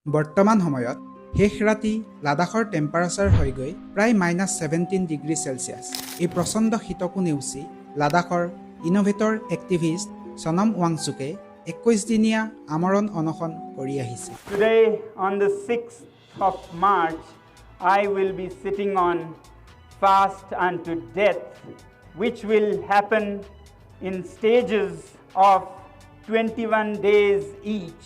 বৰ্তমান সময়ত শেষ ৰাতি লাডাখৰ টেম্পাৰেচাৰ হয়গৈ প্ৰায় -17 ডিগ্ৰী চেলছিয়াছ। এই প্ৰচণ্ড শীতকো নেওচি লাডাখৰ ইন'ভেটৰ এক্টিভিষ্ট ছনম ৱাংচুকে 21 দিনীয়া আমৰণ অনশন কৰি আহিছে। Today, on the 6th of March, I will be sitting on fast unto death, which will happen in stages of 21 days each.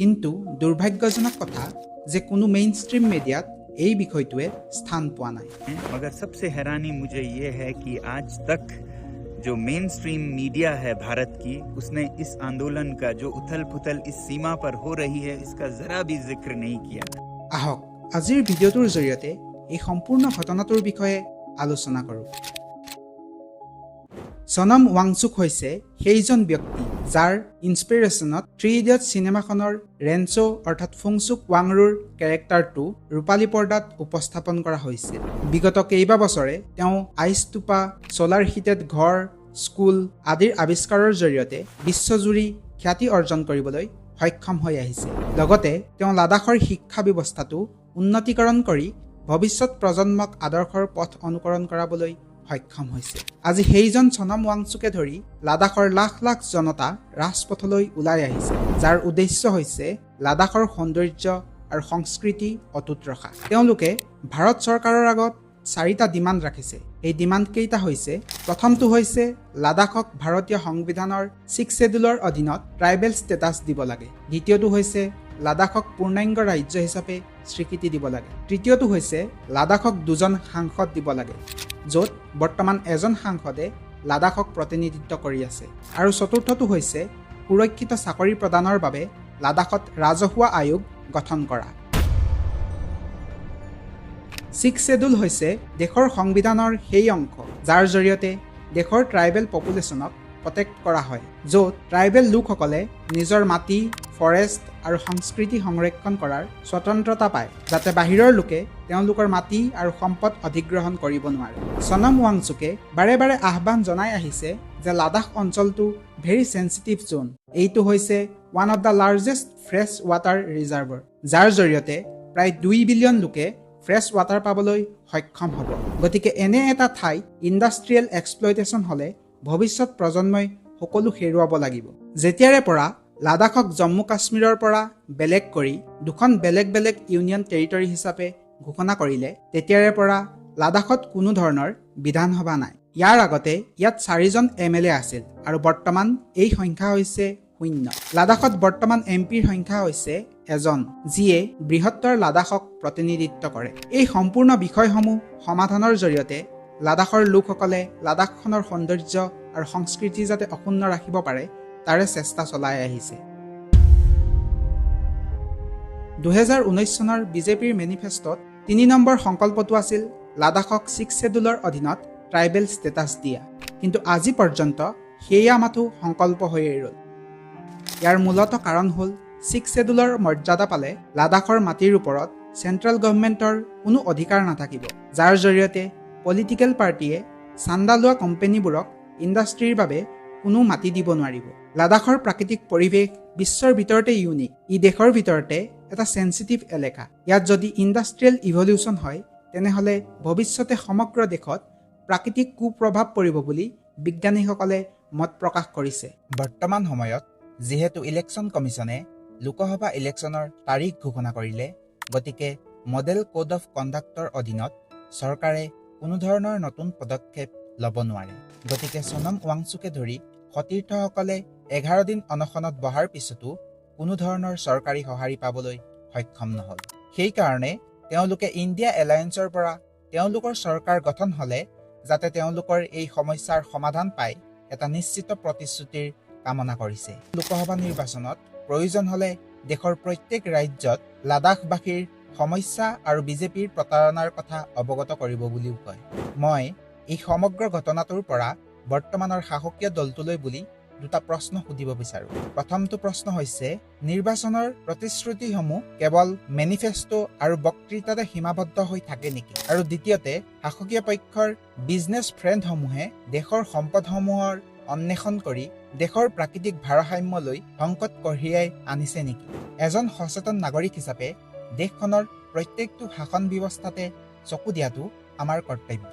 কিন্তু দুৰ্ভাগ্যজনক কথা যে কোনো মেইন ষ্ট্ৰীম মিডিয়াত এই বিষয়টোৱে স্থান পোৱা নাই। मगर सबसे हैरानी मुझे ये है कि आज तक जो मेन स्ट्रीम मीडिया है भारत की, उसने इस आंदोलन का, जो उथल पुथल इस सीमा पर हो रही है, इसका जरा भी जिक्र नहीं किया। আহক, আজিৰ ভিডিঅ'টোৰ জৰিয়তে এই সম্পূৰ্ণ ঘটনাটোৰ বিষয়ে আলোচনা কৰোঁ। ছনম ৱাংচুক হৈছে সেইজন ব্যক্তি যাৰ ইনস্পিৰেশ্যনত থ্ৰী ইডিয়ট চিনেমাখনৰ ৰেঞ্চো অৰ্থাৎ ফুংচুক ৱাংৰুৰ কেৰেক্টাৰটো ৰূপালী পৰ্দাত উপস্থাপন কৰা হৈছিল। বিগত কেইবা বছৰে তেওঁ আইচ ষ্টুপা, ছ'লাৰ হিটেড ঘৰ, স্কুল আদিৰ আৱিষ্কাৰৰ জৰিয়তে বিশ্বজুৰি খ্যাতি অৰ্জন কৰিবলৈ সক্ষম হৈ আহিছে। লগতে তেওঁ লাডাখৰ শিক্ষা ব্যৱস্থাটো উন্নতিকৰণ কৰি ভৱিষ্যত প্ৰজন্মক আদৰ্শৰ পথ অনুকৰণ কৰাবলৈ সক্ষম হৈছে। আজি সেইজন ছনম ৱাংচুকে ধৰি লাডাখৰ লাখ লাখ জনতা ৰাজপথলৈ ওলাই আহিছে, যাৰ উদ্দেশ্য হৈছে লাডাখৰ সৌন্দৰ্য আৰু সংস্কৃতি অটুট ৰখা। তেওঁলোকে ভাৰত চৰকাৰৰ আগত চাৰিটা ডিমাণ্ড ৰাখিছে। এই ডিমাণ্ডকেইটা হৈছে, প্ৰথমটো হৈছে লাডাখক ভাৰতীয় সংবিধানৰ ছিক্স শ্বেডিউলৰ অধীনত ট্ৰাইবেল ষ্টেটাছ দিব লাগে। দ্বিতীয়টো হৈছে লাডাখক পূৰ্ণাংগ ৰাজ্য হিচাপে স্বীকৃতি দিব লাগে। তৃতীয়টো হৈছে লাডাখক দুজন সাংসদ দিব লাগে, য'ত বৰ্তমান এজন সাংসদে লাডাখক প্ৰতিনিধিত্ব কৰি আছে। আৰু চতুৰ্থটো হৈছে সুৰক্ষিত চাকৰি প্ৰদানৰ বাবে লাডাখত ৰাজহুৱা আয়োগ গঠন কৰা। ছিক্স শ্বেডিউল হৈছে দেশৰ সংবিধানৰ সেই অংশ যাৰ জৰিয়তে দেশৰ ট্ৰাইবেল পপুলেশ্যনক প্ৰটেক্ট কৰা হয়, য'ত ট্ৰাইবেল লোকসকলে নিজৰ মাটি, ফৰেষ্ট আৰু সংস্কৃতি সংৰক্ষণ কৰাৰ স্বতন্ত্ৰতা পায়, যাতে বাহিৰৰ লোকে তেওঁলোকৰ মাটি আৰু সম্পদ অধিগ্ৰহণ কৰিব নোৱাৰে। ছনম ৱাংচুকে বাৰে বাৰে আহ্বান জনাই আহিছে যে লাডাখ অঞ্চলটো ভেৰি চেঞ্চিটিভ জ'ন। এইটো হৈছে one of the largest fresh water reservoir, যাৰ জৰিয়তে প্ৰায় 2 বিলিয়ন লোকে ফ্ৰেছ ৱাটাৰ পাবলৈ সক্ষম হ'ব। গতিকে এনে এটা ঠাইত ইণ্ডাষ্ট্ৰিয়েল এক্সপ্লইটেশ্যন হ'লে ভৱিষ্যত প্ৰজন্মই সকলো হেৰুৱাব লাগিব। যেতিয়াৰে পৰা লাডাখক জম্মু কাশ্মীৰৰ পৰা বেলেগ কৰি দুখন বেলেগ বেলেগ ইউনিয়ন টেৰিটৰী হিচাপে ঘোষণা কৰিলে, তেতিয়াৰে পৰা লাডাখত কোনো ধৰণৰ বিধানসভা নাই। ইয়াৰ আগতে ইয়াত চাৰিজন এমএলএ আছিল আৰু বৰ্তমান এই সংখ্যা হৈছে শূন্য। লাডাখত বৰ্তমান এমপিৰ সংখ্যা হৈছে এজন, যিয়ে বৃহত্তৰ লাডাখক প্ৰতিনিধিত্ব কৰে। এই সম্পূৰ্ণ বিষয়সমূহ সমাধানৰ জৰিয়তে লাডাখৰ লোকসকলে লাডাখখনৰ সৌন্দৰ্য আৰু সংস্কৃতি যাতে অক্ষুণ্ণ ৰাখিব পাৰে, তাৰে চেষ্টা চলাই আহিছে। 2019 চনৰ বিজেপিৰ মেনিফেষ্টত 3 নম্বৰ সংকল্পটো আছিল লাডাখক ছিক্স শ্বেডিউলৰ অধীনত ট্ৰাইবেল ষ্টেটাছ দিয়া। কিন্তু আজি পৰ্যন্ত সেয়া মাথো সংকল্প হৈয়ে ৰ'ল। ইয়াৰ মূলত কাৰণ হ'ল ছিক্স শ্বেডিউলৰ মৰ্যাদা পালে লাডাখৰ মাটিৰ ওপৰত চেণ্ট্ৰেল গভমেণ্টৰ কোনো অধিকাৰ নাথাকিব, যাৰ জৰিয়তে পলিটিকেল পাৰ্টীয়ে চান্দা লোৱা কোম্পেনীবোৰক ইণ্ডাষ্ট্ৰীৰ বাবে কোনো মাটি দিব নোৱাৰিব। লাডাখৰ প্ৰাকৃতিক পৰিৱেশ বিশ্বৰ ভিতৰতে ইউনিক। ই দেশৰ ভিতৰতে এটা চেঞ্চিটিভ এলেকা। ইয়াত যদি ইণ্ডাষ্ট্ৰিয়েল ইভলিউশ্যন হয়, তেনেহ'লে ভৱিষ্যতে সমগ্ৰ দেশত প্ৰাকৃতিক কুপ্ৰভাৱ পৰিব বুলি বিজ্ঞানীসকলে মত প্ৰকাশ কৰিছে। বৰ্তমান সময়ত যিহেতু ইলেকশ্যন কমিছনে লোকসভা ইলেকশ্যনৰ তাৰিখ ঘোষণা কৰিলে, গতিকে মডেল কোড অফ কণ্ডাক্টৰ অধীনত চৰকাৰে কোনো ধৰণৰ নতুন পদক্ষেপ ল'ব নোৱাৰে। গতিকে ছনম ৱাংচুকে ধৰি সতীৰ্থসকলে 11 দিন অনশনত বহাৰ পিছতো কোনো ধৰণৰ চৰকাৰী সঁহাৰি পাবলৈ সক্ষম নহ'ল। সেইকাৰণে তেওঁলোকে ইণ্ডিয়া এলায়েন্সৰ পৰা তেওঁলোকৰ চৰকাৰ গঠন হ'লে যাতে তেওঁলোকৰ এই সমস্যাৰ সমাধান পায়, এটা নিশ্চিত প্ৰতিশ্ৰুতিৰ কামনা কৰিছে। লোকসভা নিৰ্বাচনত প্ৰয়োজন হ'লে দেশৰ প্ৰত্যেক ৰাজ্যত লাডাখবাসীৰ সমস্যা আৰু বিজেপিৰ প্ৰতাৰণাৰ কথা অৱগত কৰিব বুলিও কয়। মই এই সমগ্ৰ ঘটনাটোৰ পৰা বৰ্তমানৰ শাসকীয় দলটোলৈ বুলি দুটা প্ৰশ্ন সুধিব বিচাৰোঁ। প্ৰথমটো প্ৰশ্ন হৈছে, নিৰ্বাচনৰ প্ৰতিশ্ৰুতিসমূহ কেৱল মেনিফেষ্টো আৰু বক্তৃতাতে সীমাবদ্ধ হৈ থাকে নেকি? আৰু দ্বিতীয়তে, শাসকীয় পক্ষৰ বিজনেছ ফ্ৰেণ্ডসমূহে দেশৰ সম্পদসমূহৰ অন্বেষণ কৰি দেশৰ প্ৰাকৃতিক ভাৰসাম্যলৈ সংকট কঢ়িয়াই আনিছে নেকি? এজন সচেতন নাগৰিক হিচাপে দেশখনৰ প্ৰত্যেকটো শাসন ব্যৱস্থাতে চকু দিয়াটো আমাৰ কৰ্তব্য।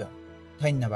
ধন্যবাদ।